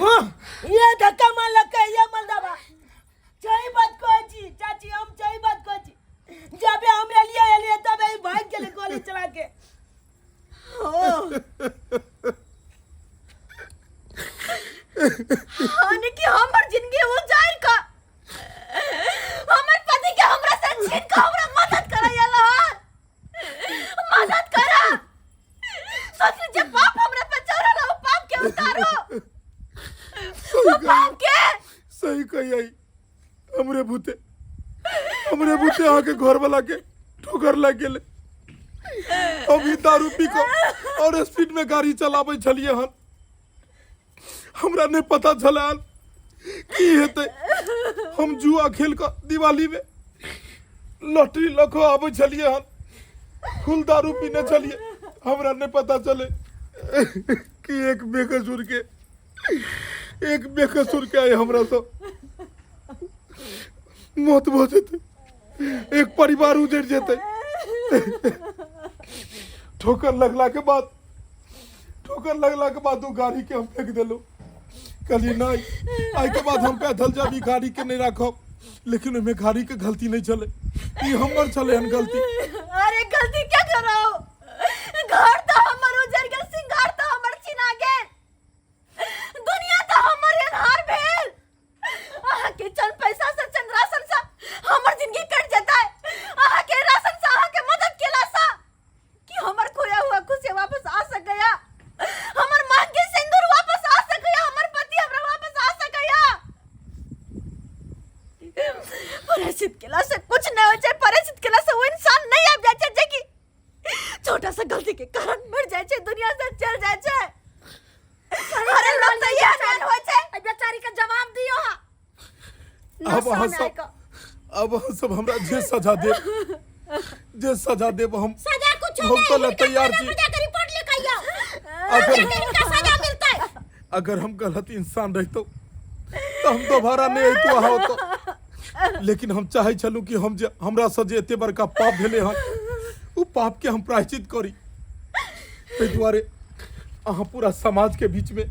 हाँ ये धक्का मारलक ये मर्दबा। सही बात कहै छी चाची, हम सही बात कहै छी। जबे हम एलियै एलियै तबे ई भागि गेलै गोली चला के। ओ यानी कि हमर जिंदगी उजाड़ क हमर पति के हमरा से छीन क हमरा मदद करे हन, मदद करा। सोच जे पाप हमरा पे चढ़ल है, वो पाप के उतारो, वो पाप के। सही कही आई। हमरे भूते, हमरे भूते अहाँके घर वाला के ठोकर लागि गेलै। अभी दारू पी कऽ और स्पीड में गाड़ी चलाबै छलियै हन, हमरा नहि पता छलै हन की हेतै। हम जुआ खेल कऽ दिवाली में लॉटरी लऽ कऽ आबै छलियै हन, फुल दारू पीने छलियै, हमरा नहि पता चलै कि एक बेकसूर के, एक बेकसूर के आइ हमरा सब मौत भऽ जेतै, एक परिवार उजड़ जेतै। ठोकर लगला के बाद, ठोकर लगला के बाद ओ गाड़ी के हम फेंक देलहुँ। कहलियै नहि, आइ के बाद हम पैदल जाब, ई गाड़ी के नहि राखब। लेकिन ओहिमे गाड़ी के गलती नहि छलै, ई हमर छलै हन गलती। अरे गलती क्या करो, घर तो हमर उजड़ गेल, सिंगार तो हमर छिना गेल, दुनिया तो हमर अन्हार भेल। अहाँ के चंद पैसा से, चंद राशन से हमर जिंदगी कट जेतै। अहाँ के राशन से, अहाँ के मदद केला से कि हमर खोया हुआ खुशी वापस आ सकया, हमर मांग के सिंदूर वापस आ सकया, हमर पति हमरा वापस आ सकया। परिचित केला से कुछ नहीं हो जाए, परिचित केला से वो इंसान नहीं आबि जाए छै जे कि छोटा सा गलती के कारण मर जाए छै, दुनिया से चल जाए छै। अरे लोग तो ये जान हो छै। एहि बेचारी के जवाब दियो हा। अब अहाँ सब, अब अहाँ सब हमरा जे सजा देब, जे सजा देब हम सजा कुछ भुगतै लए तैयार छी। जाकर रिपोर्ट लिखाइयो। अगर इनका सजा मिलता है। अगर हम गलत इंसान रहितौं तऽ हम दोबारा नहि अयतहुँ अहाँ ओतऽ, लेकिन हम चाहै छलहुँ कि हम जे हमरा से जे एते बड़का पाप भेलै हन ओ पापके हम प्रायश्चित करी। ताहि दुआरे अहाँ पूरा समाजके बीचमे,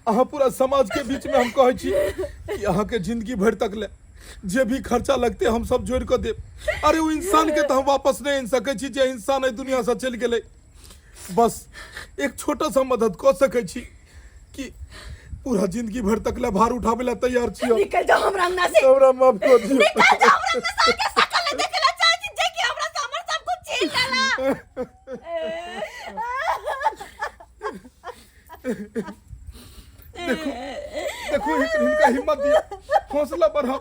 अहाँ पूरा समाजके बीचमे हम कहै छी कि अहाँके जिंदगी भरि तक ले जे भी खर्चा लगतै हम सब जोड़ि कऽ देब। अरे ओ इंसानके तऽ हम वापस नहि आनि सकै छी जे इंसान एहि दुनियासँ चलि गेलै, बस एक छोटा सा मदद कऽ सकै छी कि पूरा जिंदगी भर तक ले भार उठावे ला तैयार छी हम। निकल जाओ हमरा अंगना से। हमरा माफ कर दियौ। निकल जाओ हमरा अंगना से, आके शकल नहीं देखे ला चाहे छी जे कि हमरा से हमर सब कुछ छीन लेला। देखो देखो, हिनका हिम्मत दियौ, हौसला बढ़ाओ,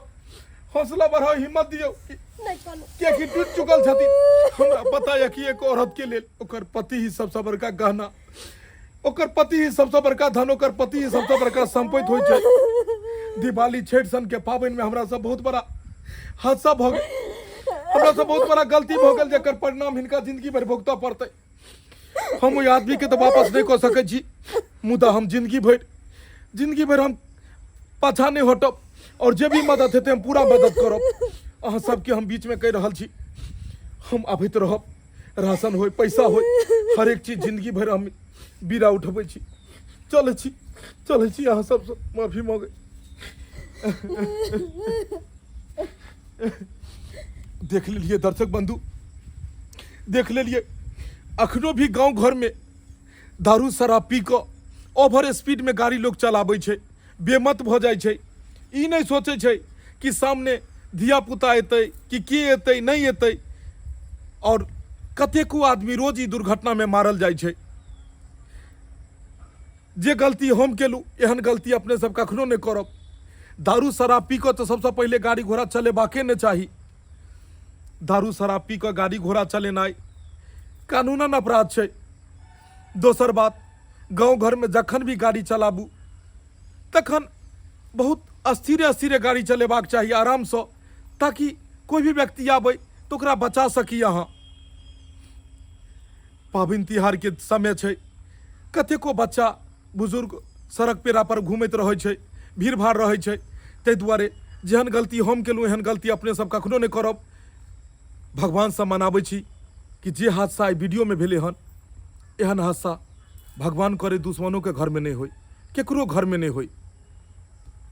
हौसला बढ़ाओ, हिम्मत दियौ, कियाकि टूटि चुकल छथिन। हमरा पता यऽ कि एक औरत के लेल ओकर पति ही सबसँ बड़का गहना, ओकर पति ही सबसँ बड़का धन, ओकर पति ही सबसँ बड़का संपत्ति होइ छै। दिवाली छठि सन के पाबनि में हमरा सब बहुत बड़ा हादसा भऽ गेल, हमरा सब बहुत बड़ा गलती भऽ गेल, जकर परिणाम हिनका जिंदगी भरि भुगतऽ पड़तै। हम ओहि आदमी के तऽ वापस नहि कऽ सकै छी, मुदा हम जिंदगी भरि, जिंदगी भरि हम पाछा नहि हटब और जे भी मदद हेतै हम पूरा मदद करब। अहाँ सबके हम बीचमे कहि रहल छी, हम अबैत रहब, राशन होय, पैसा होय, हर एक चीज जिंदगी भरि हम बीड़ा उठबै छी। चलै छी, चलै छी, अहाँ सबसँ माफी मांगै। देख लेलिए दर्शक बंधु, देख लेलिए अखनो भी गांव घर में दारू शराब पी कऽ ओवर स्पीड में गाड़ी लोग चलाबै छै, बेमत भऽ जाइ छै, ई नहि सोचै छै कि सामने धिया पुता एतै कि के एतै नहि एतै, और कतेको आदमी रोज ई दुर्घटना में मारल जाइ छै। जे गलती हम केलहुँ एहन गलती अपने सब कखनो नहि करब। दारू शराब पी कऽ तऽ सबसँ पहिले गाड़ी घोड़ा चलेबाके नहि चाही। दारू शराब पी कऽ गाड़ी घोड़ा चलेनाइ कानूनन अपराध छै। दोसर बात, गाँव घरमे जखन भी गाड़ी चलाबू तखन बहुत स्थिरे स्थिरे गाड़ी चलेबाक चाही, आरामसँ, ताकि कोइ भी व्यक्ति आबै तऽ ओकरा बचा सकी अहाँ। पाबनि तिहारके समय छै, कतेको बच्चा बुजुर्ग सड़क पेड़ा पर घूमैत रहै छै, भीड़ भाड़ रहै छै, ताहि दुआरे जेहन गलती हम केलहुँ एहन गलती अपने सब कखनो नहि करब। भगवानसँ मनाबै छी कि जे हादसा एहि वीडियोमे भेलै हन एहन हादसा भगवान करे दुश्मनोके घरमे नहि होइ। केकरो घरमे नहि होइ।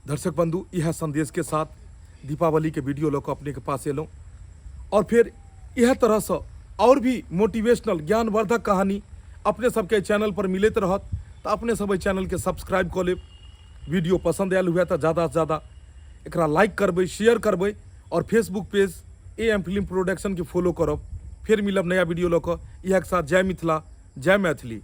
दर्शक बंधु, इएह संदेश के साथ दीपावली के वीडियो लऽ कऽ अपने के पास एलहुँ और फिर इएह तरहसँ और भी मोटिवेशनल ज्ञानवर्धक कहानी अपने सबके चैनल पर मिलैत रहत, तऽ अपने सब एहि चैनल के सब्सक्राइब कऽ लेब। वीडियो पसंद आयल हुए तऽ ज़्यादा से ज़्यादा एकरा लाइक करबै, शेयर करबै और Facebook page A M film production के फॉलो करब। फिर मिलब नया वीडियो लऽ कऽ। इएह के साथ जय मिथिला, जय मैथिली।